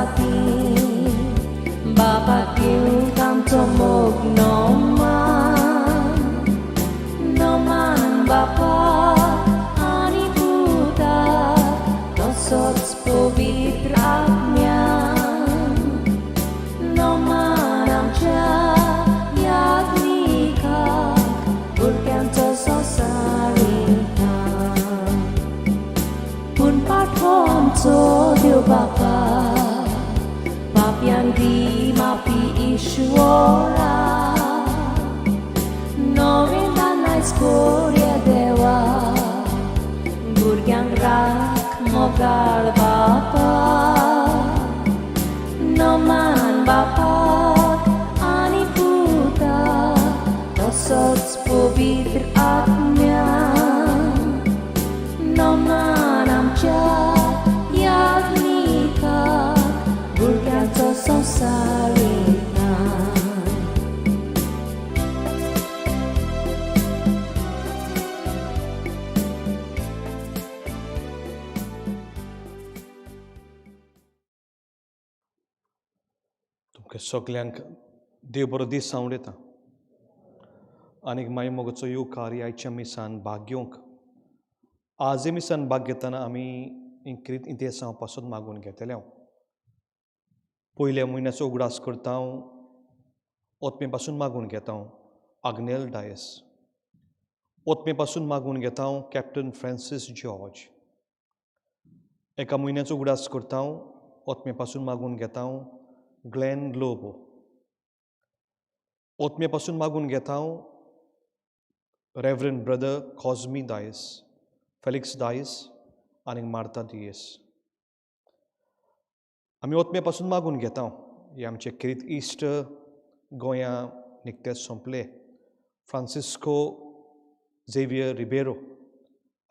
जाती बापाक दिवंक आमचो मोग नोमान नोमान बापाक आनी पुताक तसोच पवित्र आत्म्यान नोमान आमच्या याज्ञिकाक भुरग्यांचो संवसार पूण पाठो आमचो देव बापा पापयांक दी माफी ईश्वरा नवें दायज कोरया देवा भुरग्यांक राख मोगाळ बापा नोमान बापाक आनी पुताक तसोच पवित्र आत्म्यान नोमान आमच्या याज्ञिकाक भुरग्यांचो संवसार तुमकां सगल्यांक देव बरो दीस सांवडयता आनीक मागीर मोगाचो येवकार आयच्या मिसान भाग घेवंक. आजय मिसान भाग घेतना आमी इंक्रीत इंतेसांव पासत मागून घेतले. हांव पयल्या म्हयन्याचो उगडास करता, हांव ओतमे पासून मागून घेता हांव आग्नेल डायस. ओतमे पासून मागून घेता हांव कॅप्टन फ्रांसीस जॉर्ज. एका म्हयन्याचो उगडास करता हांव ओतमे पासून मागून घेता हांव ग्लॅन लोबो. ओतमे पासून मागून घेता हांव रेवरंड ब्रदर कॉजमी दायस, फेलिक्स दायस आनी मार्ता दियेस. आमी ओतमे पासून मागून घेता हे आमचे क्रीत इश्ट गोंया निकतेच सोंपले फ्रांसिस्को झेवियर रिबेरो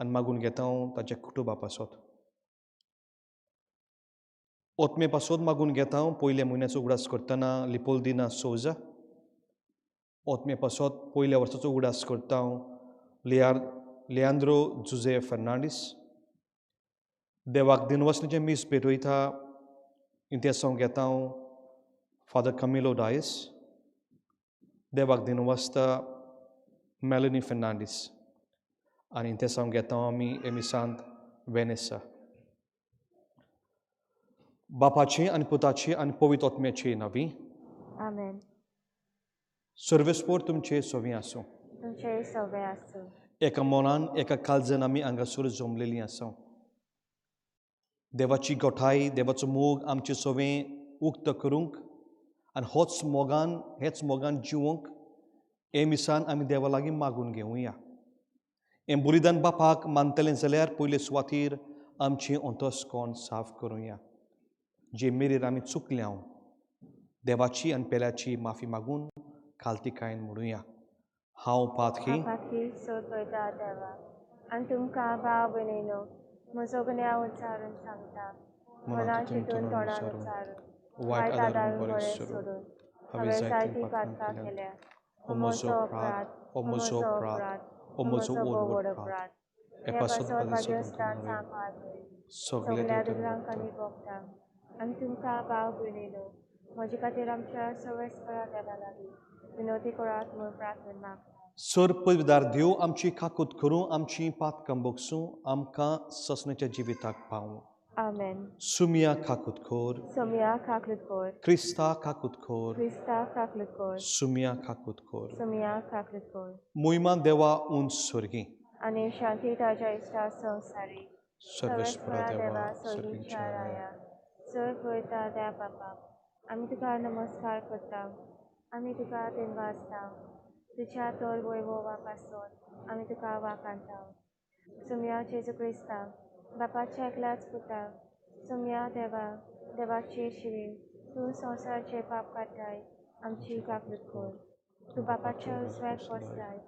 आनी मागून घेता हांव ताच्या कुटुंबा पासत. ओतमे पासत मागून घेता हांव पयल्या म्हयन्याचो उगडास करतना लिपोलदिना सोजा. ओतमे पासत पयल्या वर्साचो उगडास करता हांव लियांद्रो जुजे फर्नांडीस. देवाक दिनवासनीचें मीस भेटयता इंतेसांव घेता हांव फादर कमिलो डायस. देवाक दिनवासता मेलनी फर्नांडीस आनी इंतेसांव घेता हांव आमी हे मिसांत वेनेसा. बापाची आनी पुताची आनी पवित्र आत्म्याची नांवी. आमेन. सर्वेस्पोर तुमचे सोवी आसूं. तुमचे सवे आसूं. एका मनान एका काळजान आमी हांगासर जमलेलीं आसा. देवाची गोठाय देवाचो मोग आमचे सोवें उक्त करूंक आनी होच मोगान हेच मोगान जिवोंक हे मिसान आमी देवा लागीं मागून घेवया. हें बलिदान बापाक मानतलें जाल्यार पयले सुवातीर आमचें अंतस्कोण साफ करुया. जे मेरेर आमी चुकल्या देवाची आनी पेल्याची माफी मागून खालतिकायेन म्हणुया. हांव पातकी पातकी सोदता देवा आनी तुमकां भाव भयणीनो म्हजो गुन्यांव उच्चारून सांगता. मनान चिंतून तोंडान उच्चारून वायट आदारून बरें सोडून हांवें जायतीं पातकां केल्या. हो म्हजो अपराध, हो म्हजो अपराध, हो म्हजो व्हड अपराध. हे पासत भाग्यस्थान सांबाळ सगल्या दुर्गांक आनी भोगता. आनी तुमकां भाव भयणीनो म्हजे खातीर आमच्या सवेस्परा देवा लागीं विनवती करात म्हूण प्रार्थना मागता. सर पविदार देव आमची काकूत करूं, आमची पातकां बगसूं, आमकां ससण्याच्या जिविताक पावूं. आमेन. सुमिया काकूत कर. सोमिया काकूत कर. क्रिस्ता काकूत कर. क्रिस्ता काकूत कर. सुमिया काकूत कर. सोमिया काकूत कर. मोहिमा देवा उंच स्वर्गी आनी शांती ताज्या इश्टा संवसारी. सर्वेस्परा देवा सर्गीच्या राया चड पळयता त्या बापा आमी तुका नमस्कार करता. आमी तुका दिनवासता. तुज्या तोर वैभवा पासून आमी तुका वाखाणता. सोमिया जेजू क्रिस्ता बापाच्या एकल्याच पुता सोमिया देवा देवाची शिवी तूं संवसाराचे पाप काडटाय आमची काकूत कर. तूं बापाच्या उजव्याक बसलाय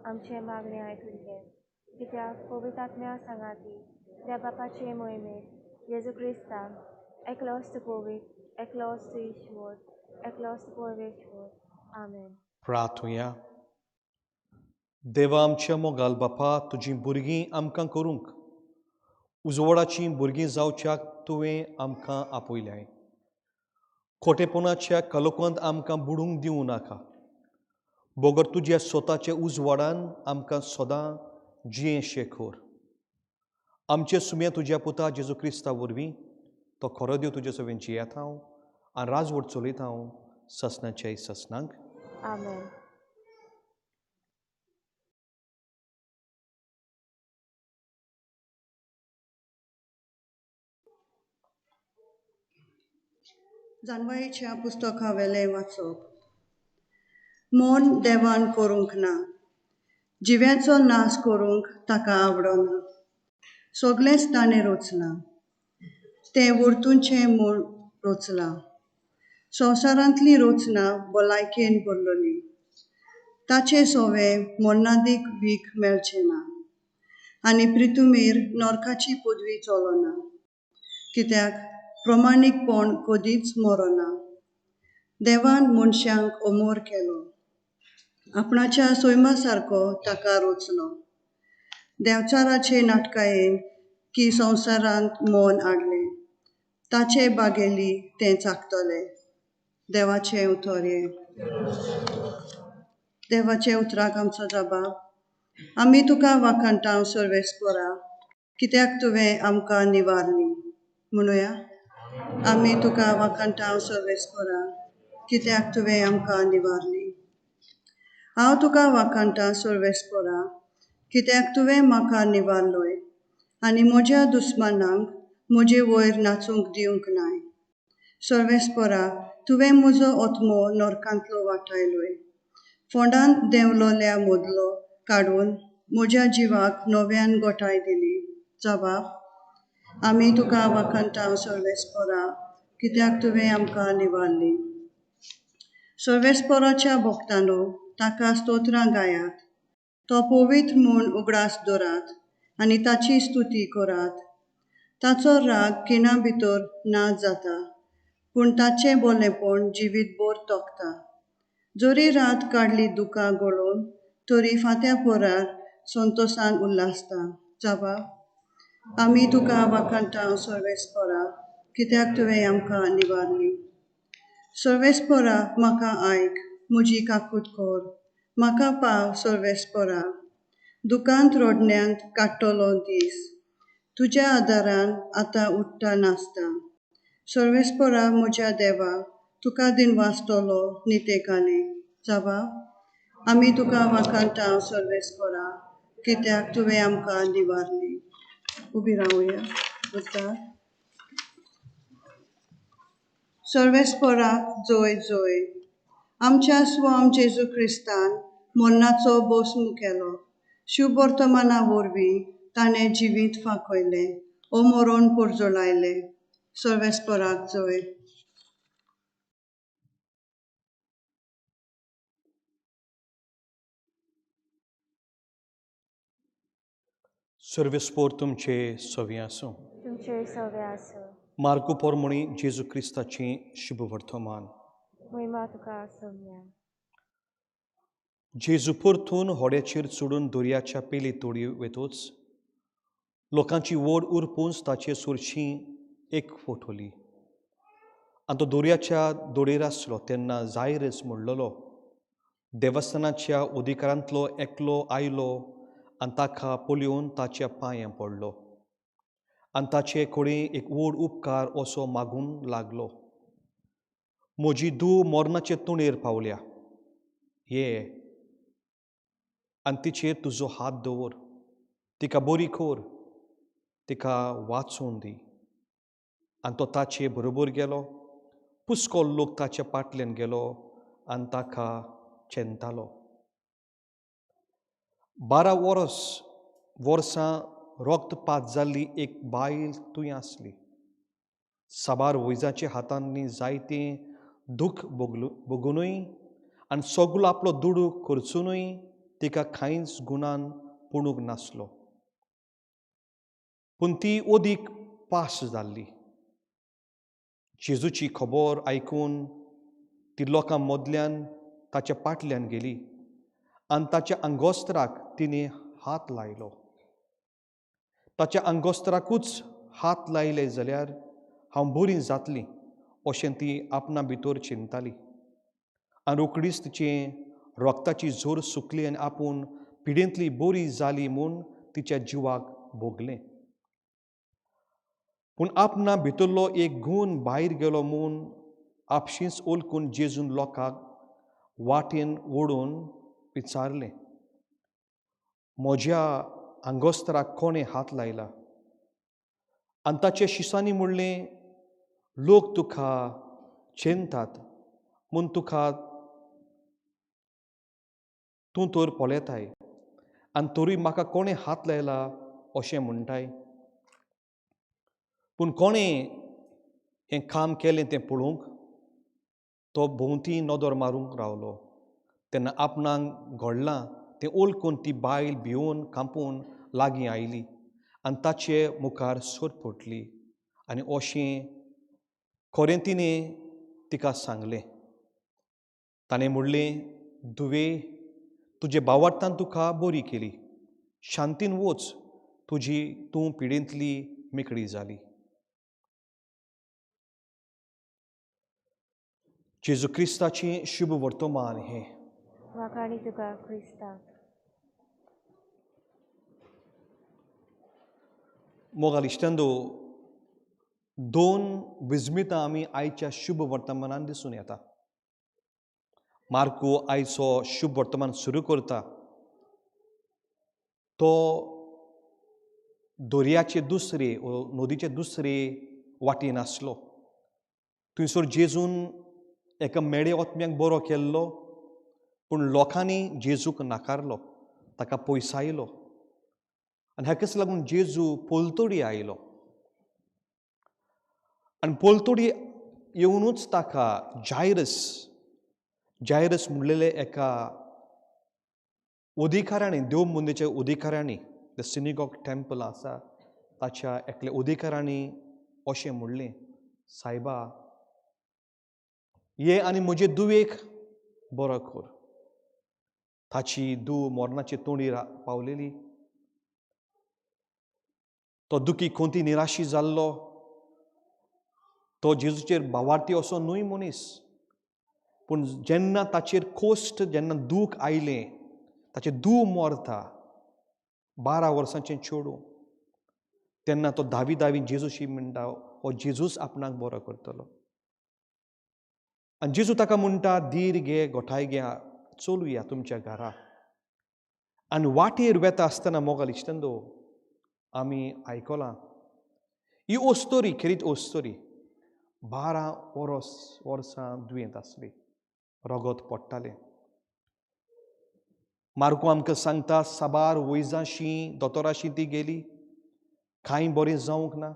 आमचे मागणें आयकून घे. कित्याक पवित्र आत्म्या सांगाती त्या बापाचे मोहिमेंत जेजू क्रिस्ता एकलोच तूं पवित्र, एकलोच तूं ईश्वर, एकलोच तूं परमेश्वर. आमेन. प्रार्थुया. देवा आमच्या मोगाल बापा तुजीं भुरगीं आमकां करूंक उजवाडाचीं भुरगीं जावच्याक तुवें आमकां आपयल्याय. खोटेपणाच्या कलोकांत आमकां बुडूंक दिवं नाका, बगर तुज्या स्वताच्या उजवाडान आमकां सदां जियें शेखोर। आमचे सुम्या तुज्या पुता जेजू क्रिस्ता वरवीं तो खरो देव तुजे सवें जियेता हांव आनी राजवट चलयता हांव ससनाच्या ससनांक। आमेन। जानवाईच्या पुस्तकावेलें वाचप। मन देवान करूंक ना, जिव्याचो नाश करूंक ताका आवडना, सगळेंच ताणें रचलां, तें वर्तुचें म्हूण रचलां। संवसारांतली रचना भलायकेन भरलेली, ताचें सवें मरणादीक वीख मेळचें ना आनी प्रितुमेर नरकाची पदवी चलना, कित्याक प्रमाणीकपण कदीच मरना। देवान मनशांक अमर केलो, आपणाच्या सैमा सारको ताका रचलो। देवचाराचे नाटकायेन की संवसारांत मन हाडलें, ताचे बागेली तें चाखतलें। देवाचें उतर हें। देवाचे उतराक आमचो जबाब। आमी तुका वाखाणटा सर्वेस्परा, कित्याक तुवें आमकां निवारली। म्हणुया, आमी तुका वाखाणटा सर्वेस्परा, कित्याक तुवें आमकां निवारली। हांव तुका वाखाणटा सर्वेस्परा, कित्याक तुवें म्हाका निवारलोय आनी म्हज्या दुस्मानांक म्हजे वयर नाचूंक दिवंक नाय। सर्वेस्परा, तुवें म्हजो आत्मो नरकांतलो वाटायलोय, फोंडांत देंवलोल्या मदलो काडून म्हज्या जिवाक नव्यान गोठाय दिली। जबाब। आमी तुका वाखाणटा सर्वेस्परा, कित्याक तुवें आमकां निवारली। सर्वेस्पराच्या भक्तांनो, ताका स्तोत्रां गायात, तो पवित्र म्हूण उगडास दवरात आनी ताची स्तुती करात। ताचो राग खिणा भितर ना जाता, पूण ताचें बोलेपण जिवीतभर तोखता। जरी रात काडली दुकां गळोवन, तरी फांत्या पोरार संतोसान उल्हासता। जबाब। आमी तुका वाखाणटा सर्वेस्परा, कित्याक तुवें आमकां निवारली। सर्वेस्परा, म्हाका आयक, म्हजी काकूत कर, म्हाका पाव सर्वेस्परा। दुकांत रडण्यांत काडटलो दीस, तुज्या आदारान आतां उठ्ठा नाचता। सर्वेस्परा म्हज्या देवा, तुका दिनवासतलो नितेकाली। जबाब। आमी तुका वाखाणटा सर्वेस्परा, कित्याक तुवें आमकां निवारली। उबी रावया उतार। सर्वेस्पराक जय जय। आमच्या स्वाम जेजू क्रिस्तान मरणाचो भस्म केलो, शुभवर्तमाना वरवीं ताणें जिवीत फांकयलें, ओ मरण परजळायलें। सर्वेस्पराक जय। सर्वेस्पोर तुमचे सवी आसूं। तुमचे सवे आसूं। मार्कू पोरमणी जेजू क्रिस्ताचें शुभवर्तमान। महिमा तुका सोम्या। जेजू परतून होड्याचेर चडून दर्याच्या पेली तोडी वेतोच लोकांची व्हड उरपूंच ताचे सुरशी एक फोटोली आनी तो दर्याच्या दोडयेर आसलो तेन्ना जायरस म्हणलेलो देवस्थानाच्या अधिकारांतलो एकलो आयलो आनी ताका पळोवन ताच्या पांयां पडलो आनी ताचे कडेन एक व्हड उपकार असो मागूंक लागलो, म्हजी धूव मरणाचे तुणेर पावल्या, ये आनी तिचेर तुजो हात दवर, तिका बरी कर, तिका वाचोवन दी। आनी तो ताचे बरोबर गेलो, पुस्को लोक ताच्या पाटल्यान गेलो आनी ताका चेंतालो। 12 वर्सां रक्तपात जाल्ली एक बायल थंय आसली। साबार वैजाच्या हातांनी जायतें दुख भोगुनूय आनी सगलो आपलो दुडू खर्चुनूय तिका कांयच गुणान पडूंक नासलो, पूण ती अदीक पास जाल्ली। जेजूची खबर आयकून ती लोकां मदल्यान ताच्या पाटल्यान गेली आनी ताच्या आंगोस्त्राक तिणें हात लायलो। ताच्या आंगोस्त्राकूच हात लायले जाल्यार हांव बरी जातली अशें ती आपणा भितर चिंताली आनी रोखडीच तिचें रोगताची जोर सुकली आनी आपूण पिडेंतली बरी जाली म्हूण तिच्या जिवाक भोगलें. पूण आपणा भितरलो एक गूण भायर गेलो म्हूण आपशींच ओलकून जेजून लोकांक वाटेन ओडून विचारलें, म्हज्या आंगोस्तराक कोणें हात लायला? आनी ताच्या शिसांनी म्हणलें, लोक तुका चेनतात म्हूण तुका तूं तर पळयताय आनी तरूय म्हाका कोणें हात लायला अशें म्हणटाय. पूण कोणें हें काम केलें तें पळोवंक तो भोंवती नदर मारूंक रावलो. तेन्ना आपणाक घडलां तें ओळखून ती बायल भिवन कांपून लागीं आयली आनी ताचे मुखार सोर पडली आनी अशें खरें तिणें तिका सांगलें. ताणें म्हणलें, धुवे, तुजे भावार्थान तुका बरी केली, शांतीन वच, तुजी तूं पिडेंतली मेकळी जाली. जेजू क्रिस्ताचें शुभ वर्तमान हें. वाखाणी तुका क्रिस्ता. मोगाल इश्टांनो, दोन विस्मितां आमी आयच्या शुभ वर्तमानान दिसून येता. मार्को आयचो शुभ वर्तमान सुरू करता तो दर्याचे दुसरे नदीचे दुसरे वाटेन आसलो. थंयसर जेजून एका मेळे ओत्म्याक बरो केल्लो, पूण लोकांनी जेजूक नाकारलो, ताका पयसायलो आनी हाकाच लागून जेजू पलतडी आयलो आनी पलतडी येवनूच ताका जायरस, जायरस म्हणलेले एका अधिकाऱ्यांनी, देव मंदिराच्या अधिकाऱ्यांनी, the synagogue temple आसा ताच्या एकल्या अधिकाऱ्यांनी अशें म्हणलें, सायबा ये आनी म्हजे दुवेक बरो कर. ताची धूव मरणाचे तोंडीर पावलेली. तो दुखी कोंती निराशी जाल्लो. तो जेजूचेर भावार्थी असो न्हय मनीस, पूण जेन्ना ताचेर कोश्ट, जेन्ना दूख आयलें, ताचें धूव मरता, 12 वर्सांचें चेडूं, तेन्ना तो धावी धावी जेजूशी म्हणटा, हो जेजूच आपणाक बरो करतलो. आनी जेजू ताका म्हणटा, धीर घे, गोठाय घे, चलुया तुमच्या घरा. आनी वाटेर वेता आसतना मोगाल इश्टांनो, आमी आयकलां ही ओस्तोरी, खेरीत ओस्तोरी, 12 वर्सां दुयेंत आसली, रगत पडटालें. मार्को आमकां सांगता, साबार वैजाशी दोतोराशी ती गेली, कांय बरें जावंक ना.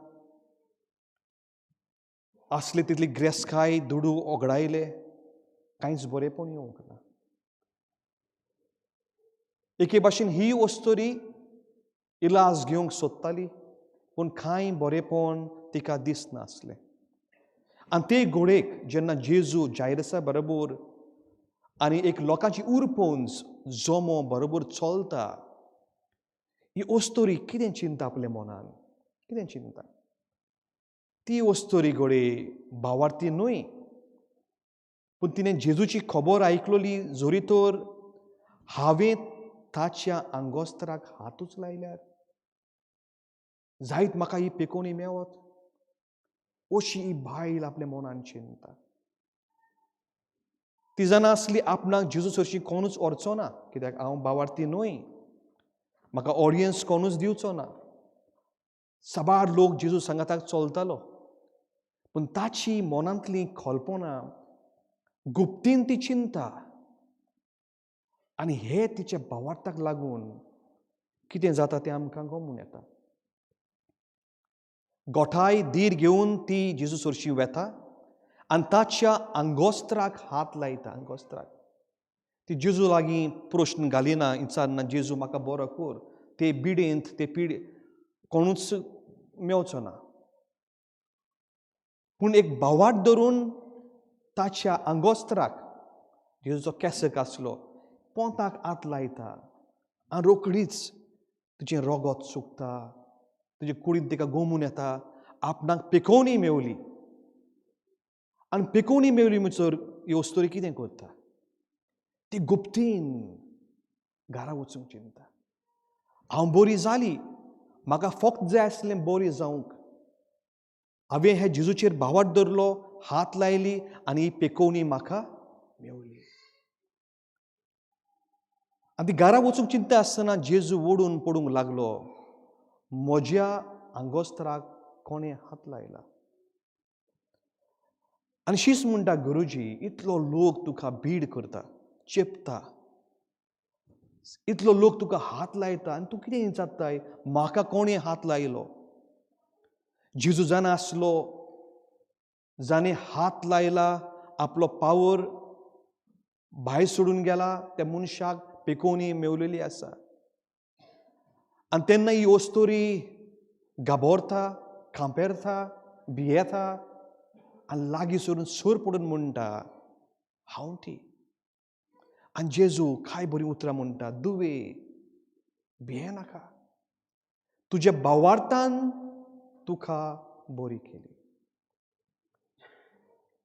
आसले तितली ग्रेसकाय दुडू ओगडायले, कांयच बरेंपण येवंक ना. एके भाशेन ही वस्तोरी इलाज घेवंक सोदताली, पूण कांय बरेंपण तिका दिसनासलें. आनी ते घोडेक जेन्ना जेजू जायरसा बरोबर आनी एक लोकांची उरपोंज जमो बरोबर चलता, ही वस्तोरी कितें चिंता आपल्या मनान, कितें चिंता? ती वस्तोरी घोडे भावार्थी न्हय, पूण तिणें जेजूची खबर आयकलोली, जोरी तर हांवें ताच्या आंगोस्तराक हातूच लायल्यार जायत म्हाका ही पेकोवणी मेवत, अशी ही बायल आपल्या मनान चिंता. ती जाणा आसली आपणाक जेजू सरशी कोणूच व्हरचो ना, कित्याक हांव भावार्थी न्हय, म्हाका ऑडियन्स कोणूच दिवचो ना. साबार लोक जेजू सांगाताक चलतालो, पूण ताची मनांतली कल्पना गुप्तीन ती चिंता आनी हे तिच्या भावार्थाक लागून कितें जाता तें आमकां गमून येता. गोठाय धीर घेवन ती जेजू सरशी वेता आनी ताच्या आंगोस्त्राक हात लायता. आंगोस्त्राक ती जेजू लागीं प्रश्न घालिना, विचारना जेजू म्हाका बरो कर, ते बिडेंत ते पिडे कोणूच मेवचो ना, पूण एक भावार्थ धरून ताच्या आंगोस्त्राक, जेजूचो केसक आसलो, पोंताक हात लायता आनी रोखडीच तुजें रगत सुकता, तुजे कुडींत तिका गोमून येता, आपणाक पेकोवणी मेवली. आनी पेकोवणी मेवली म्हणसर ही अस्तोरी कितें करता? ती गुप्तीन घरा वचूंक चिंता. हांव बरी जाली, म्हाका फक्त जाय आसलें बरी जावंक. हांवें हे जेजूचेर भावार्थ धरलो, हात लायली आनी ही पेकोवणी म्हाका मेवली. आनी ती घरा वचूंक चिंता आसतना जेजू ओडून पडूंक लागलो, म्हज्या आंगोस्त्राक कोणें हात लायला? आनी शीस म्हणटा, गुरुजी, इतलो लोक तुका भीड करता, चेपता, इतलो लोक तुका हात लायता आनी तूं कितें विचारताय म्हाका कोणें हात लायलो? जेजू जाणा आसलो जाणें हात लायला आपलो पावर भायर सोडून गेला, त्या मनशाक पेकोवणी मेवलेली आसा. आनी तेन्ना ही अस्तोरी घाबरता, खांपेरता, भियेता आनी लागीं सरून सर पडून म्हणटा, हांव ती. आनी जेजू काय बरीं उतरां म्हणटा, दुवे भियेनाका, तुज्या भावार्थान तुका बरी केली.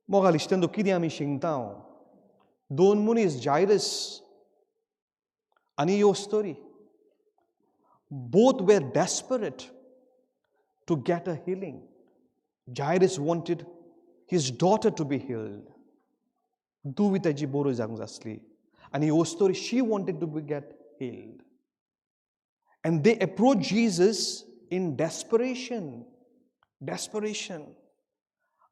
मोगाल इश्टांनो, कितें आमी शिकता? दोन मनीस, जायरस आनी ही अस्तोरी, both were desperate to get a healing. Jairus wanted his daughter to be healed. धुवी ताजी बरो जावंक जाय आसली आनी ही अस्तोरी, she wanted to be get healed. And they approach Jesus in desperation. Desperation.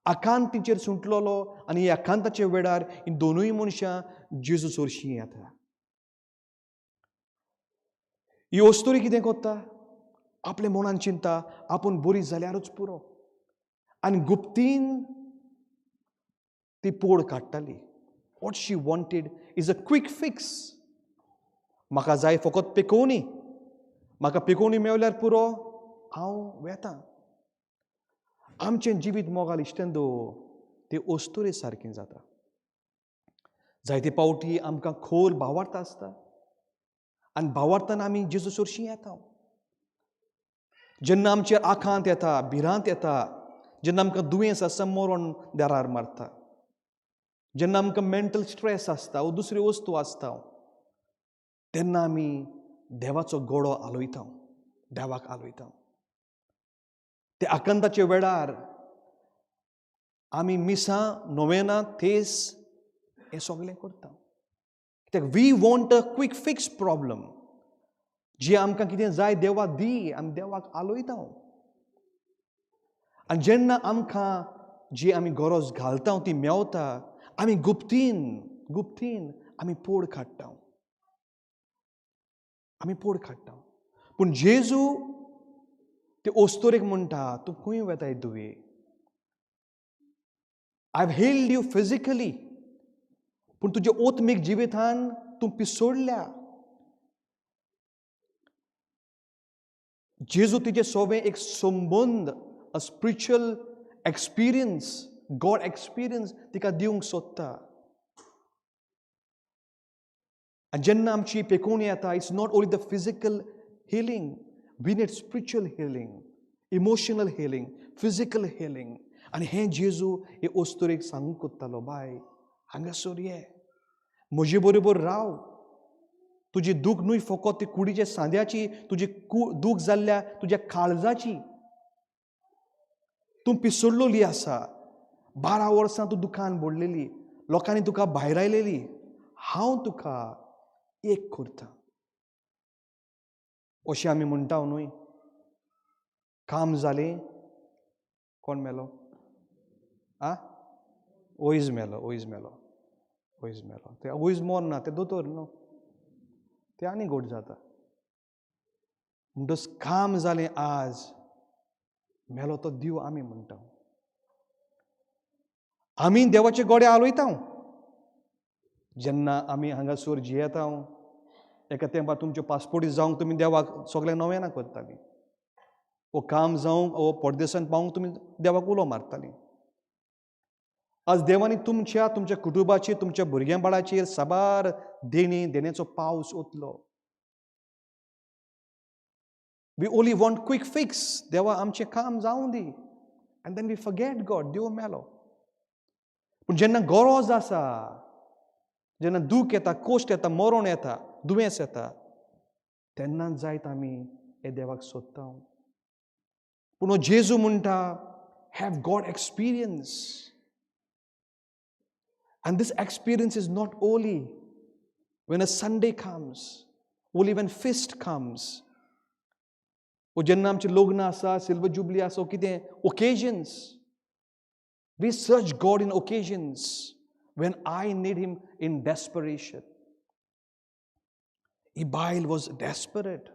आकांत तिचेर सुटलेलो आनी ह्या आकांताच्या वेळार ही दोनूय मनशां जेजू सरशीं येता. ही अस्तोरी कितें करता? आपल्या मनान चिंता आपूण बरी जाल्यारूच पुरो, आनी गुप्तीन ती पोड काडटाली. What she wanted is a quick fix. म्हाका जाय फकत पेकोवणी, म्हाका पेकोवणी मेवल्यार पुरो, हांव वेता. आमचें जिवीत मोगाल इश्टेंदो ते अस्तुरे सारकें जाता. जायते पावटी आमकां खोल भावार्थ आसता आनी भावार्थान आमी जेजू सरशीं येता. जेन्ना आमचेर आकांत येता, भिरांत येता, जेन्ना आमकां दुयेंस आसता, मरण दारार मारता, जेन्ना आमकां मेंटल स्ट्रेस आसता वो दुसऱ्यो वस्तू आसता, तेन्ना आमी देवाचो गोडो आलयता, देवाक आलयता. ते आकांताच्या वेळार आमी मिसां, नोवेनां, थेस हें सगळें करता, कित्याक we want a quick fix problem. जी आमकां कितें जाय देवा दी, आमी देवाक आलयता. आनी जेन्ना आमकां जी आमी गरज घालता ती मेवता, आमी गुप्तीन गुप्तीन आमी पोड काडटा, आमी पोड काडटा. पूण जेजू ते अस्तोरेक म्हणटा, तूं खंय वेताय Dubey? I have healed you physically, पूण तुज्या ओत्मीक जिवितान तूं पिसोडल्या. जेजू तिजे सोबें एक संबंद, a spiritual experience, God experience तिका दिवंक सोदता. आनी जेन्ना आमची पेकोवणी येता, it's not only the physical healing, we need spiritual healing, emotional healing, physical healing. आनी हें जेजू हे अस्तुरेक सांगूंक कोत्तालो, बाय हांगासर ये, म्हजे बरोबर राव. तुजी दूख न्हय फकत ती कुडीच्या सांद्याची, तुजी दूख जाल्ल्या तुज्या काळजाची. तूं पिसडलोली आसा, 12 वर्सां तूं दुखान बुडलेली, लोकांनी तुका भायरायलेली, हांव तुका एक करता. अशें आमी म्हणटा न्हय, काम जालें, कोण मेलो? आ, वयज मेलो, वयज मेलो, वयज मेलो. ते वयज मोर ना, ते दोतोर न्हू, ते आनी गोड जाता. म्हणटच काम जालें आज, मेलो तो देव आमी म्हणटा. आमी देवाचे गोडे आलयता. जेन्ना आमी हांगासर जियेता, एका तेंपार तुमच्यो पासपोर्टी जावंक तुमी देवाक सगळें नोवेनां करतालीं, वो काम जावंक वो परदेसान पावूंक तुमी देवाक उलो मारतालीं. आज देवानी तुमच्या तुमच्या कुटुंबाचेर, तुमच्या भुरग्यां बाळाचेर साबार देणी देण्याचो पावस ओतलो. We only want quick fix. देवा आमचें काम जावं दी, and then we forget God. देव मेलो. पूण जेन्ना गरज आसा, जेन्ना दूख येता, कोश्ट येता, मरण येता, दुयेंस येता, तेन्ना जायत आमी हे देवाक सोदता. पूण हो जेजू म्हणटा, have God experience. And this experience is not only when a Sunday comes, only when feast comes, वो जेन्ना आमचें लग्न आसा, सिल्वर जुबली आसा, कितें occasions. We search God in occasions when I need him in desperation. ही बायल was desperate,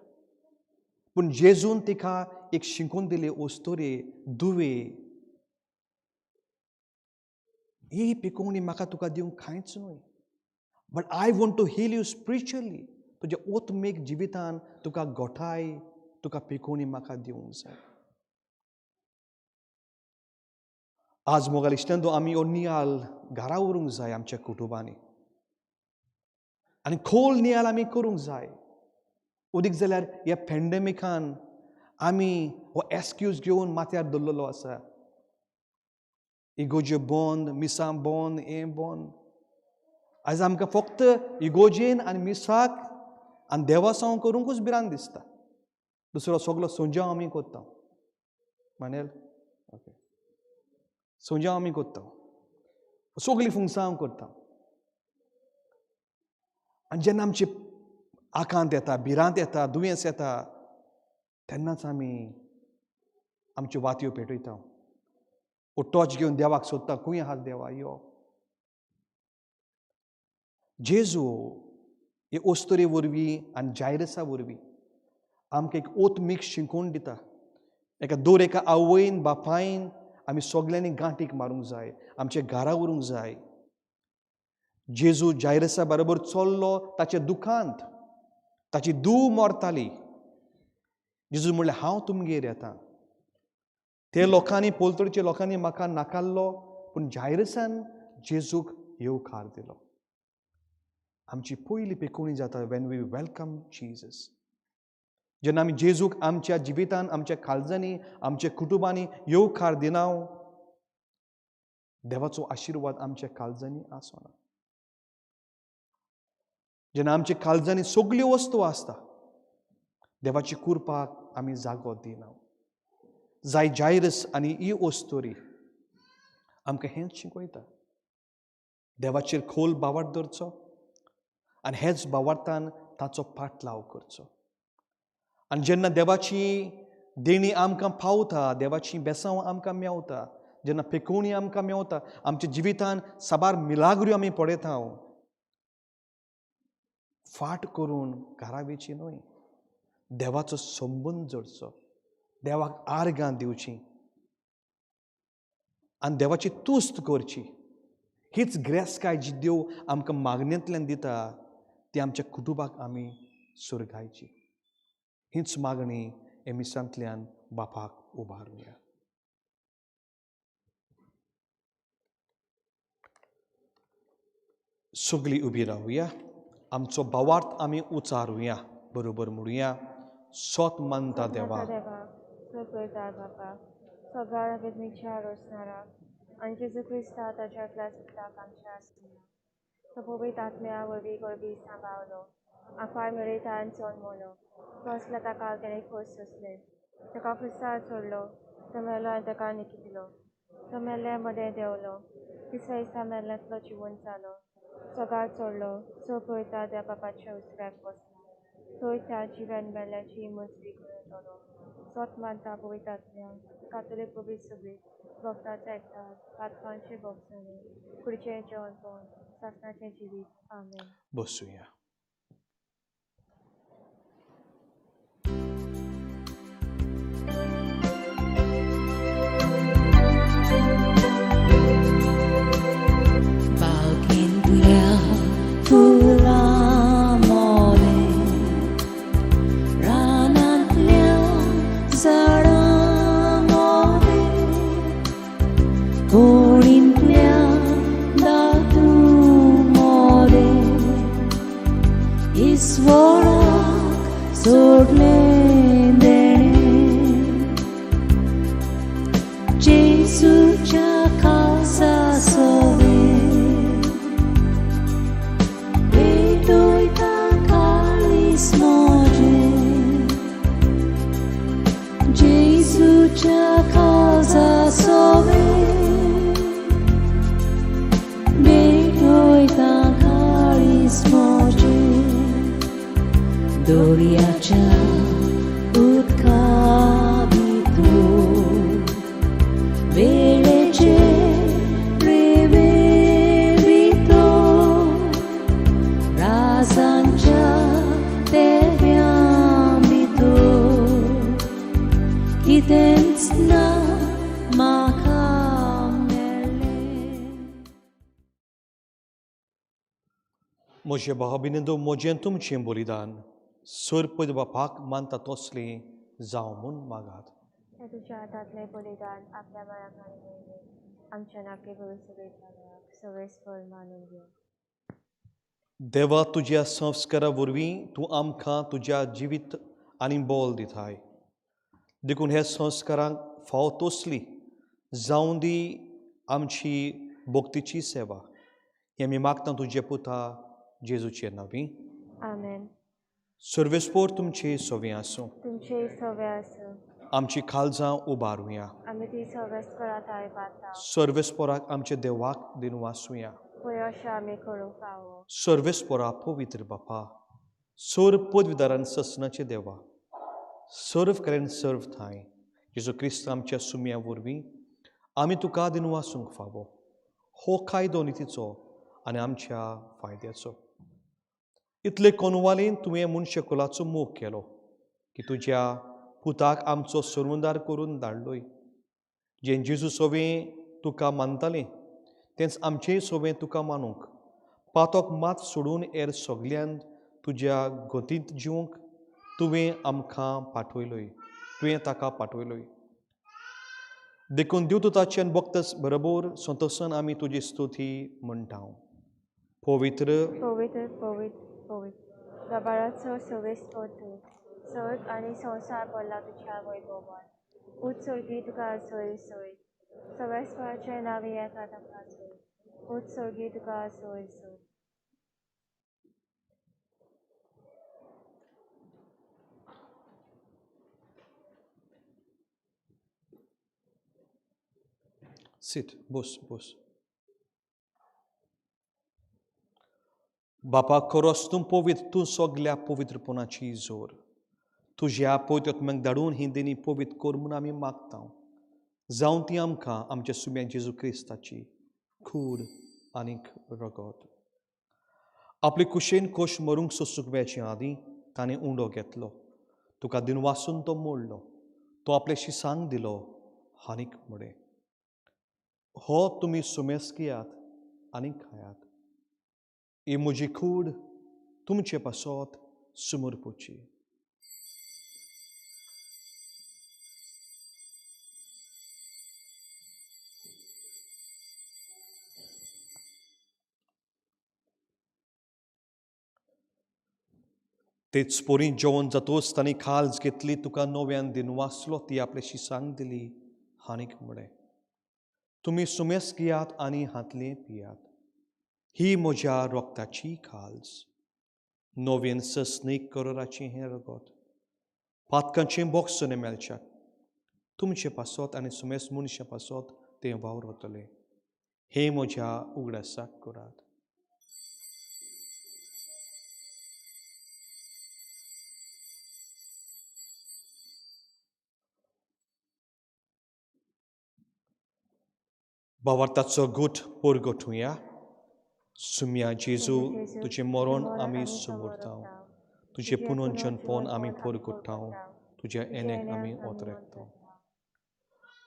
पूण जेजून तिका एक शिकून दिली, ओस्तोरे दुवे, ही पिकोवणी म्हाका तुका दिवंक कांयच न्हय, but I want to heal you spiritually. तुज्या ओतमीक जिवितान तुका गोठाय, तुका पिकोवणी म्हाका दिवंक जाय. आज मोगाल इश्टांनो, आमी हो नियाल घरा उरूंक जाय आमच्या कुटुंबांनी आनी खोल नियाल आमी करूंक जाय. उदीक जाल्यार ह्या पॅन्डेमिकान आमी हो एक्सक्यूज घेवन माथ्यार दवरलेलो आसा. इगोज्यो बंद, मिसां बंद, हें बंद. आयज आमकां फक्त इगोजेन आनी मिसाक आनी देवासांव करूंकूच भिरांत दिसता. दुसरो सगलो सोंजाव आमी करता, मानेल ओके, सोंजाव आमी करता, सगळीं फुंगसांव करता. आनी जेन्ना आमची आकांत येता, भिरांत येता, दुयेंस येता, तेन्नाच आमी आमच्यो वातयो पेटयता, ओ टॉर्च घेवन देवाक सोदता, खंय आहा देवा यो. जेजू हे ओस्तोरे वरवीं आनी जायरसा वरवीं आमकां एक ओतमीक शिकोवन दिता. एका दर एका आवयन बापायन आमी सगल्यांनी गांठीक मारूंक जाय, आमच्या घरा उरूंक जाय. जेजू जायरसा बरोबर चल्लो ताच्या दुखांत, ताची धूव मरताली. जेजू म्हणलें, हांव तुमगेर येता. ते लोकांनी, पलतडच्या लोकांनी म्हाका नाकारलो, पूण जायरसान जेजूक येवकार दिलो. आमची पयली पिकोवणी जाता when we welcome Jesus. जेन्ना आमी जेजूक आमच्या जिवितान, आमच्या काळजांनी, आमच्या कुटुंबांनी येवकार दिना, देवाचो आशिर्वाद आमच्या काळजांनी आसना. जेन्ना आमच्या काळजांनी सगल्यो वस्तू आसता, देवाची कुरपाक आमी जागो दिना. जाय जायरस आनी ही ओस्तोरी आमकां हेंच शिकयता, देवाचेर खोल बावाट दवरचो आनी हेच बावार्थान ताचो पाटलाव करचो. आनी जेन्ना देवाची देणी आमकां पावता, देवाची बेसांव आमकां मेवता, जेन्ना पेकोवणी आमकां मेवता, आमच्या जिवितान साबार मिलाग्र्यो आमी पळयता, फाट करून घरा वेची न्हय, देवाचो संबंद जोडचो, देवाक आर्गां दिवची आनी देवाची तुस्त करची. हीच ग्रेसकाय जी देव आमकां मागणेंतल्यान दिता, ती आमच्या कुटुंबाक आमी सुरगायची. हीच मागणी हे मिसांतल्यान बापाक उबारुया. सगळीं उबी रावया, आमचो भावार्थ आमी उचारुया, बरोबर म्हणुया, सोत मानता देवा, बापा सगळ्या वेदनीच्या रोसणारा आनी जेजू क्रिस्ता ताच्या सुताक आमच्या आसुया. तो पवित्र आत्म्या वरवीं गरबी सांबाळलो, आफार मेळयतान जल्मलो, कसला ताका तेणें खोस सोंसलें, ताका क्रिस्तार चडलो, तो मेलो आनी ताका निकिलो, तो मेल्ल्या मदें देंवलो, तिसऱ्या दिसा मेल्ल्यांतलो जिवन जालो, सगळ्यार चडलो, सो पळयता त्या बापाच्या उसऱ्याक बसला, थंय त्या जिव्यान मेल्ल्याची मजरी करून सोत मानता पवित्र आत्म्या, कातोलीक पवित्र सगळी भक्ताचो एकठार, पातकांचे भोगसणे, कुडचें जेवणपण, सासणाचें जिवीत. आमेन. बसुया. बागेंतल्या फुलां मोलें, रानांतल्या झाडां मोलें, होळींतल्या दादू मोलें, ईश्वराक सोडलें देणें, जेजूच्या खासा सोवें. दर्याच्या उदका भितर वेळेचे रेवे भितर राजांच्या तेव्या भितर कितेंच ना म्हाका मेळ्ळें. म्हजे भाव बिनंदो, म्हजें तुमचें बलिदान सर्पद बापाक मानता तसलें जावं म्हूण मागात. हे तुज्या हातांतलें बलिदान आपल्या मनाक आनी वयलें आमच्या नाके सगळेच्या सवेस्पर मानून घेवं. देवा, तुज्या संस्कारा वरवीं तूं आमकां तुज्या जिवीत आनी बोल दिताय, देखून ह्या संस्कारांक फावो तसली जावं दी आमची भक्तीची सेवा. हें आमी मागता तुजे पुता जेजूचे नांवी. आमेन. सर्वेस्पोर तुमचे सवे आसूं. तुमचे सवे आसूं. आमची खालजां उबारुया. आमी ती सवेस्परात आयबाता. सर्वेस्पोराक आमच्या देवाक दिनवासुया. पळय अशें आमी करूंक फावो. सर्वेस्पोरा पवित्र बापा, सर्व पदवीदारान ससनाचे देवा, सर्व करेन सर्व थांय जेजू क्रिस्त आमच्या सुम्या वरवीं आमी तुका दिनवासूंक फावो. हो कायदो नितीचो आनी आमच्या फायद्याचो. इतले कोनवालीन तुवें मनशा कुलाचो मोग केलो की तुज्या पुताक आमचो सरवंदार करून धाडलोय. जें जेजू सोवें तुका मानतालें तेंच आमचेय सोवें तुका मानूंक, पातोक मात सोडून हेर सगल्यांत तुज्या गतींत जिवंक तुवें आमकां पाठयलोय, तुवें ताका पाठयलोय. देखून देवदूताच्यान भक्तस बरोबर संतोसान आमी तुजी स्तुती म्हणटा. पवित्र पवित्र पवित्र पवित्र दबाराचो सवेस्पर तूं, सर्ग आनी संवसार भरला तुज्या वैभवान. उत्सर्गी तुका सोय सोय, सवेस्पराचें नांव येता ताका सोय. उत्सर्गी तुका सोय सोय. सीट, बस बस. बापा, खरोच तूं पवित्र, तूं सगल्या पवित्रपणाची जोर. तुज्या पवित्र आत्म्याक धाडून ही देणी पवित्र कर म्हूण आमी मागता. जावं ती आमकां आमच्या सुम्या जेजू क्रिस्ताची कूड आनीक रगत. आपले कुशेन कोश मरूंक सोसूंक वेचे आदीं ताणें उंडो घेतलो, तुका दिनवासून तो मोडलो, तो आपले शिसांक दिलो आनीक म्हळें, हो तुमी सुमेस घेयात आनी खायात. ही म्हजी कूड तुमचे पासत सुमरपुची. तेच पोरी जेवण जातोच तांणी खाल्ज घेतली, तुका नव्यान दिनवासलो, ती आपले शिसांक दिली आनीक म्हळें, तुमी सुमेस घेयात आनी हातलें पियात. ही म्हज्या रोगताची खाल्ज, नवीन सस्नीक करोराचें हें रगत, पातकांचें बोगसणें मेळच्याक तुमचे पासत आनी सुमेस मनशां पासत तें वावर वतलें. हें म्हज्या उगडासाक करात. भावार्थाचो गूट परगटुया. सुम्या जेजू, तुजें मरण आमी समोरता, तुजें पुनर्जनपण आमी परगट्टा, तुज्या एनेक आमी ओतरेकता.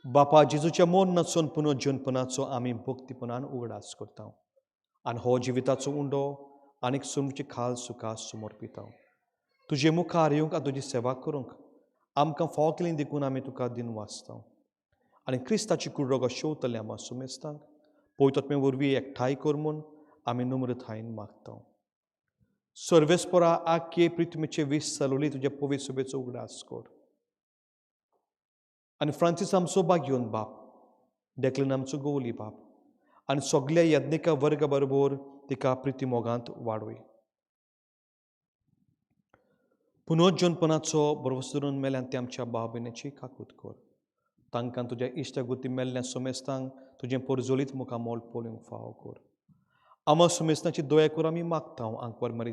बापा, जेजूच्या मरणाचो पुनर्जनपणाचो आमी भक्तीपणान उगडास करता आनी हो जिविताचो उंडो आनीक सुमची खाल सुखा समर्पिता. तुजे मुखार येवंक आनी तुजी सेवा करूंक आमकां फावो केली देखून आमी तुका दिनवासता. आनी क्रिस्ताची कुडरोग शेवतल्या आमकां सुमेस्तांक पवित्र वरवीं एकठांय कर म्हूण आमी नम्रतायेन मागता. सर्वेस्परा आख्खे पृथ्वीचे वीस चलवली तुज्या पवित्र सभेचो उगडास कर. आनी फ्रांसीस आमचो बागयोन बाप, डेक्लन आमचो गोवली बाप आनी सगल्या यज्ञिका वर्गा बरोबर तिका प्रिती मोगांत वाडोय. पुनर्जनपणाचो भरवंसो धरून मेल्यान ते आमच्या भाव भयणीची काकूत कर. तांकां तुज्या इश्टागुती मेल्ल्या सोमेस्तांक तुजें पोरजोलीत मुखामोल पळोवंक फावो कर. आमा सुमेस्तांची दया कर आमी मागता. आंकवार मरी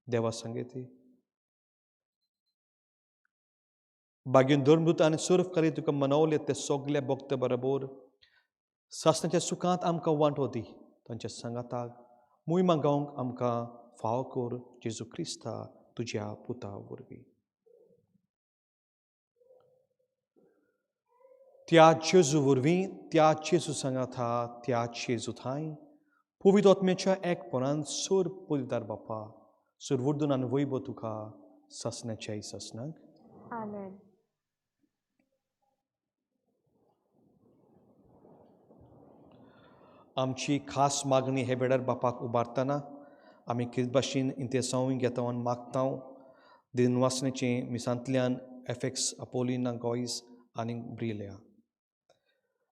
देवा सांगेती. भाग्यून धर्मदूत आनी सुरफकारी तुका मनवले ते सगळे भक्त बरोबर सासणाच्या सुखांत आमकां वांटो दी. तांच्या सांगाताक मूय मागोवंक आमकां फाव कर जेजू क्रिस्ता तुज्या पुता वरवीं. त्या जेजू वरवीं, त्या जेजू सांगाता, त्या जेजू थांय पवित्र आत्म्याच्या एकपणान सोर पवित्र बापा सोर वरदून आनी वैभव तुका सासणाच्याय सासणाक. आमेन. आमची खास मागणी हे वेळार बापाक उबारतना आमी कितें भाशेन इंतेसांव घेता आनी मागता. दिनवासनेचे मिसांतल्यान एफेक्स अपोलिना गोयस आनी ब्रिल्या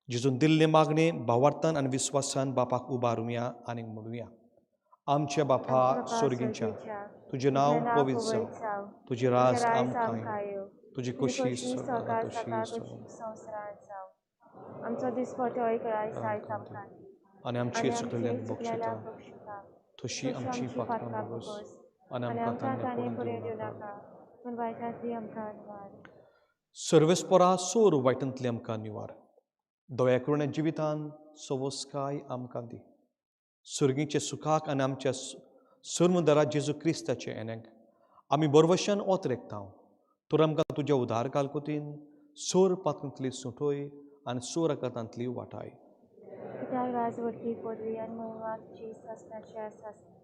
जेजून दिल्ले मागणे भावार्थान आनी विस्वासान बापाक उबारुया आनी म्हणुया. आमच्या बापा सोर्गींच्या, तुजें नांव पवित्र जावं, तुजें राज आमकां येवं, तुजी खोशी स्वर्गांत तशी संवसारांत. आमचो दिसपटो एक आयज आमकां आनी आमची चुकलेल्यांक बक्षिता तशी आमची पातकां भोगस आनी आमकां तान्या पडून दिवं नाका, पूण वायटांतली आमकां निवार. सर्वेस्परा सोर वायटांतली आमकां निवार. दया करुण्या जिवितान सवस्काय आमकां दी. सुर्गीचे सुखाक आनी आमच्या सोर्मदारा जेजू क्रिस्ताचे एनेक आमी बरवशान ओतरेकता. तर आमकां तुज्या उदार कालकोतीन सोर पातकांतली सुटोय आनी सोर आकांतांतली वाटाय.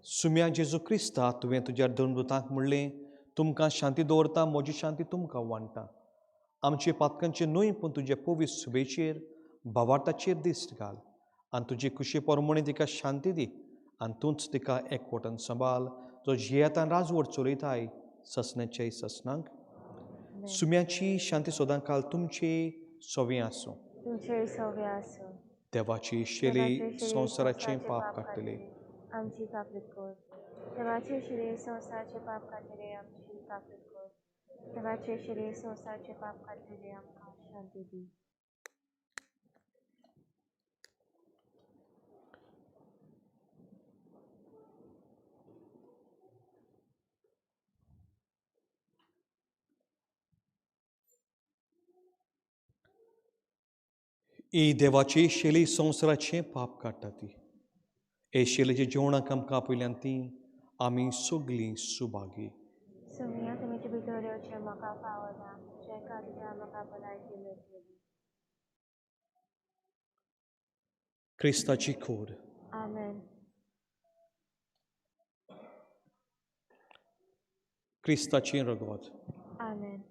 सुम्या जेजू क्रिस्ता, तुवें तुज्या धर्मदूतांक म्हणलें, तुमकां शांती दवरता, म्हजी शांती तुमकां वांट्टा. आमचे पातकांचे न्हय पूण तुजे पवित्र सुबेचेर भावार्थाचेर दिश्ट घाल आनी तुजी खुशी परमणी तिका शांती दी आनी तूंच तिका एकवटान सांबाळ जो जियेतान राजवट चलयताय ससनाचे ससनांक. सुम्याची शांती सदां काल तुमचे सोवे आसूं. तुमचे सोवे आसूं. देवाची शेली संवसाराचें पाप काडटली. आमची काकूत कर. देवाचे शरीर संवसाराचें पाप काडटले, आमची काकूत कर. देवाचे शरीर संवसाराचें पाप काडटले, आमकां शांती दी. ही देवाची शेली संवसाराचें पाप काडटा ती. हे शेलीच्या जेवणाक आमकां आपयल्यान ती आमी सगलीं सुभागी. सुम्या तुमचे भितर येवचें म्हाका फावना, तुज्या खातीर म्हाका भलायकी मेळटली. क्रिस्ताची खोड. आमेन. क्रिस्ताचें रगत. आमेन.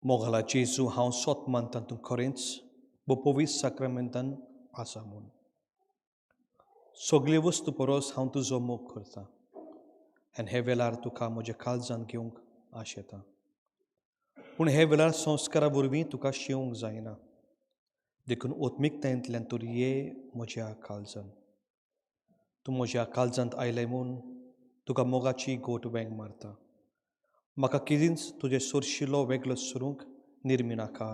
मोगाला जेजू, हांव सोत मानता तूं खरेंच पवित्र साक्रामेंतान आसा म्हूण. सगळे वस्तू परस हांव तुजो मोग करता आनी हे वेळार तुका म्हज्या काळजान घेवंक आशेता. पूण हे वेळार संस्कारा वरवीं तुका शेवंक जायना, देखून ओत्मिकतायेंतल्यान तूं ये म्हज्या काळजान. तूं म्हज्या काळजांत आयलें म्हूण तुका मोगाची गोट वेंग मारता. म्हाका केदींच तुजें सोरशिलो वेगळो सरूंक निर्मिनाका.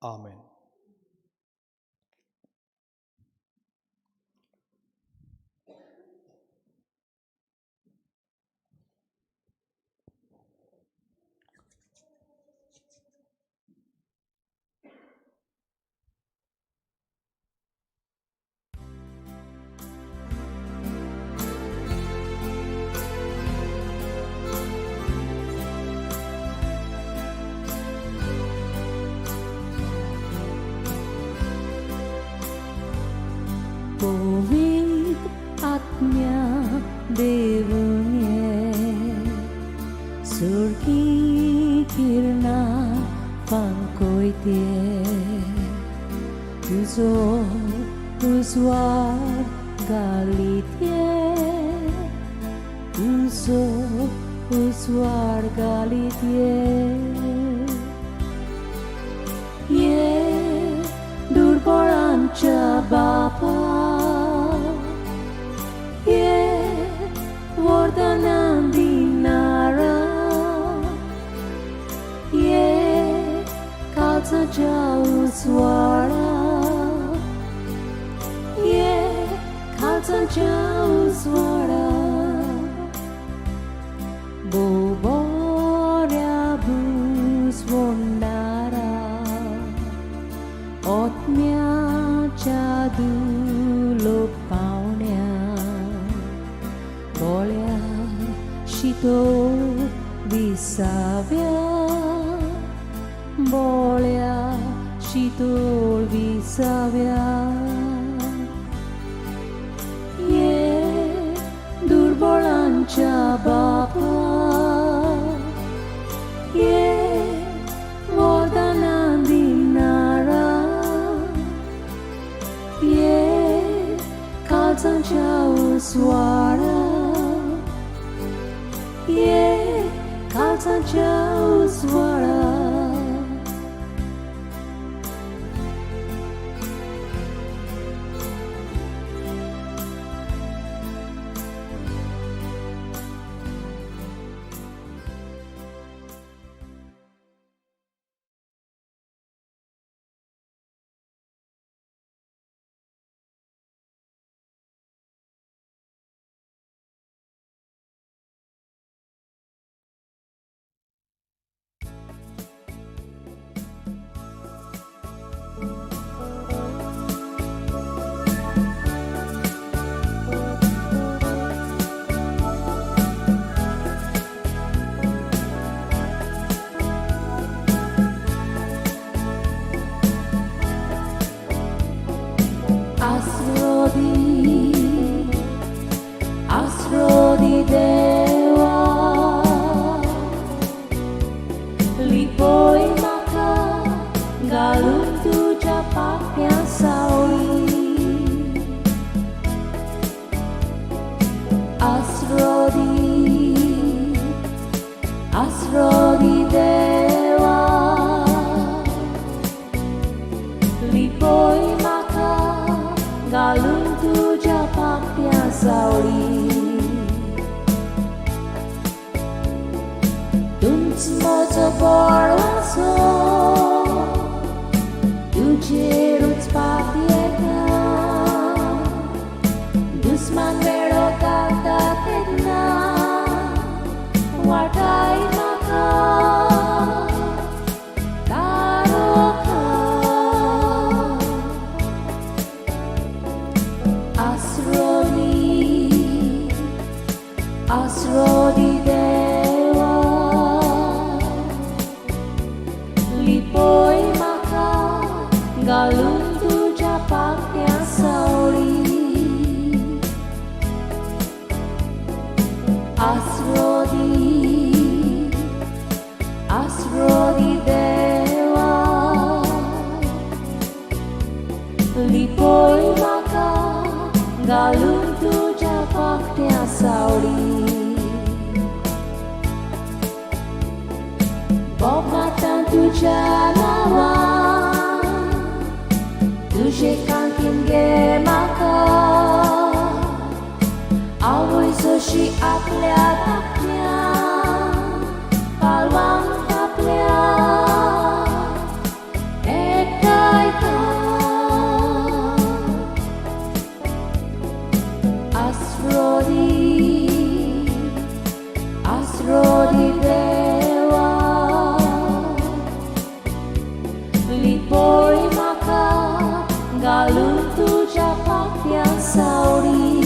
आमेन. पवित्र आत्म्या देवुने सुरकी किरणा फांकोयते. काळजाचो उजवाड घालीत ये, तुजो उजवाड घालीत ये. ये दुर्बळांच्या बापा, ये वरदानां दिणारा, ये काळजाच्या उजवाडा, ये काळजाच्या उजवाडा. भोव बऱ्या भुजवणारा, आत्म्याच्या दुलोप पावण्या, बोळ्या शितोळ विसाव्या, बोळ्या शितोळ विसाव्या. ये दुर्बळांच्या बापा, ये वरदानां दिणारा, ये काळजाच्या उजवाडा, ये काळजाच्या उजवाडा. आसरो दी, आसरो दी देवा, लिपय म्हाका घालून तुज्या पाख्या सावळी. आसरो दी, आसरो दी देवा, लिपय म्हाका घालून तुज्या पाख्या सावळी. तूंच म्हजो बळवाचो, तुजेरूच पातयेता, दुस्मान वेळो घालता तेन्ना वाटाय म्हाका तारोखा. आसरो दी, आसरो दी देवा, लिपय म्हाका घालून तुज्या पाख्या सावळी. आसरो दी, आसरो दी देवा, लिपय म्हाका घालून तुज्या पाख्या सावळी. बोब मारता तुज्या नांवान, तुजे कांतीन घे म्हाका, आवय जशी आपल्या धाकट्याक पालवांक आपल्या एकठांयता. आसरो दी, आसरो दी देवा, लिपय म्हाका घालून तुज्या पाख्या सावळी.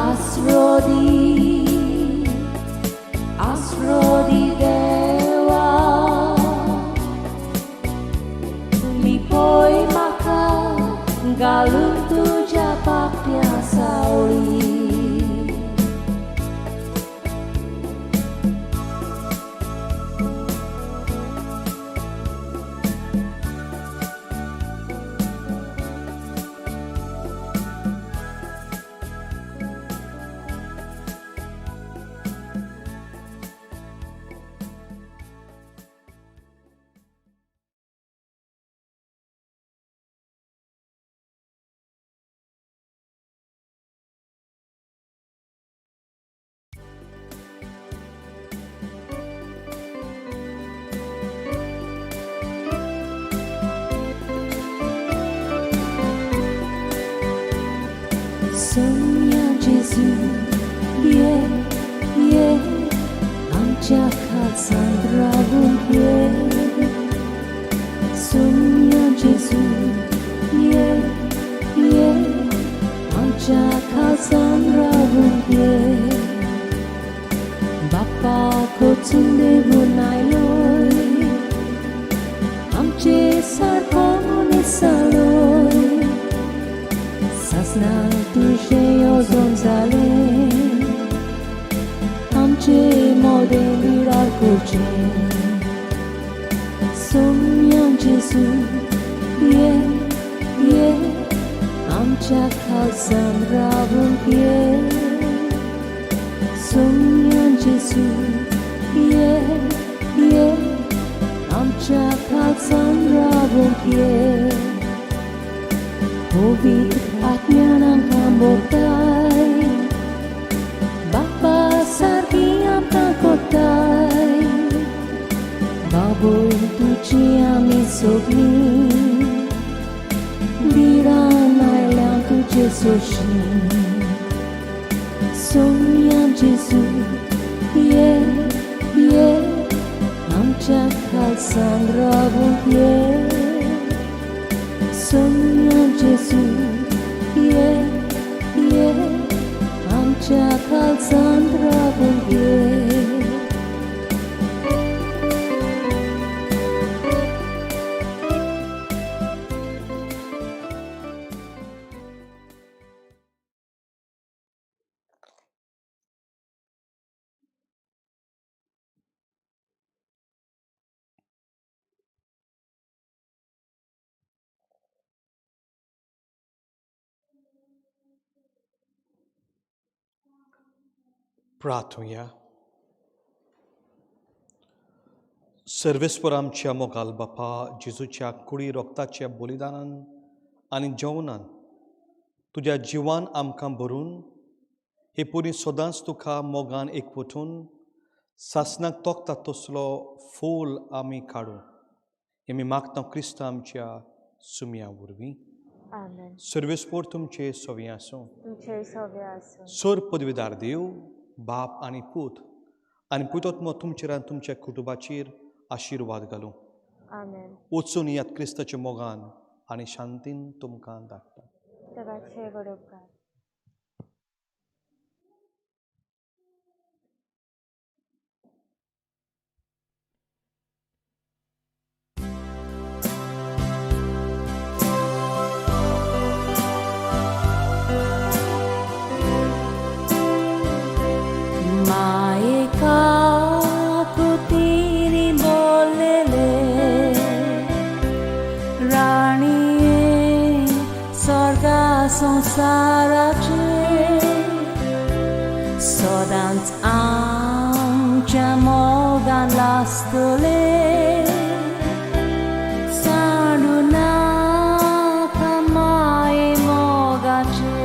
आसरो दी, आसरो दी देवा, लिपय म्हाका घालून तुज्या पाख्या सावळी. सोम्या जेजू ये ये आमच्या खालसांत रावूंक ये. सोम्या जेजू ये ये आमच्या खालसांत रावूंक ये. बाप्पा कोचून देवून आयलोय आमचे सारको मनीस जालोय. सासना तुजें येवजण जालें आमचे मोदें बिरार करचें. सोम्या जेजू ये ये आमच्या खालसान रावूंक ये. सोम्या जेजू ये ये आमच्या खालसान रावूंक ये. पवित्र आत्म्यान आमकां मोगताय बाप्पा सारकी आमकां कोत्ताय. बाबूय तुजी आमी सगळीं बिरान आयल्या तुजे सोशी. सोम्या जेजू ये ये आमच्या खालसान रावूंक ये. सोम्या जेजू ये ये आमच्या खालसान रावूंक ये. प्रार्थुया. सर्वेस्पर आमच्या मोगाल बापा, जेजूच्या कुडी रोगताच्या बलिदानान आनी जेवणान तुज्या जिवान आमकां भरून हे पुरी सदांच तुका मोगान एकवटून सासनाक तोखता तसलो फूल आमी काडूं हे आमी मागता क्रिस्त आमच्या सुमया वरवीं. आमेन. सर्वेस्पर तुमचे सवी आसूं. तुमचेय सवे आसूं. सर पदवीदार देव बाप आनी पूत आनी पुतोत्मो तुमचेर आनी तुमच्या कुटुंबाचेर आशिर्वाद घालूं. आमेन. वचून यात क्रिस्ताच्या मोगान आनी शांतीन तुमकां धाडटा. देवाचे व्हड उपकार. संसाराचे सदांच आमच्या मोगान लासतले सांडू नाका माये मोगाचे.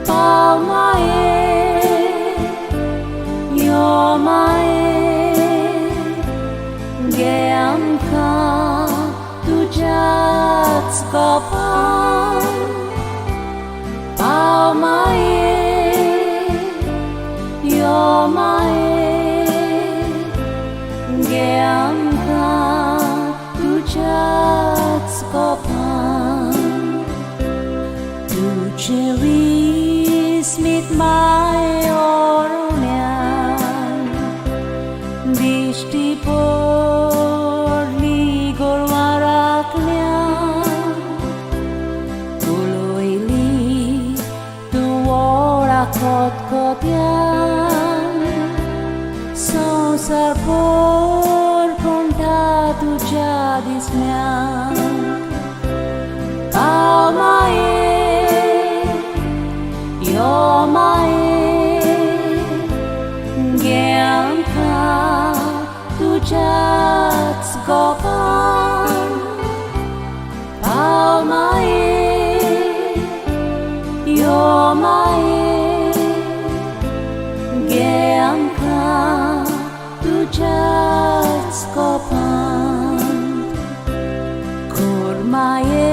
पाव माये यो माये गे आमकां तुज्याच गोपान. पाव माये यो माये गे आमकां तुज्याच गोपान. तुजें विस्मीत माये ओरोण्यान दिश्टी पडली गोरवां राखण्यान. उलयली तूं व्हडा खतखत्यान संवसार भर कोणता तुज्या दिसण्याक. पाव माये यो माये गे आमकां तुज्याच गोपान. पाव माये यो माये गे आमकां तुज्याच गोपान. खोर माये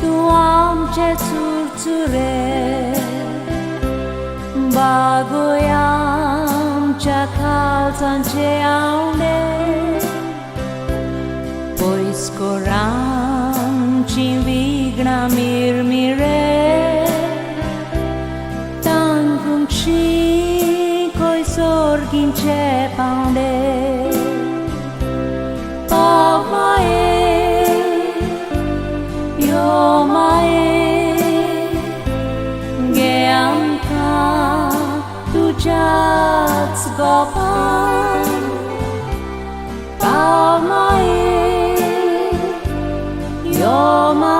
तूं आमकां आमचे चुरचुरे बागोय आमच्या काळजांचे आवडे पयस कर आमचीं विघ्नां मिरमिरे तांकूंक शिकय सोर्गींचे पावंडे पाव माये यो माये घे आमकां तुज्याच गोपान पाव माये यो माये.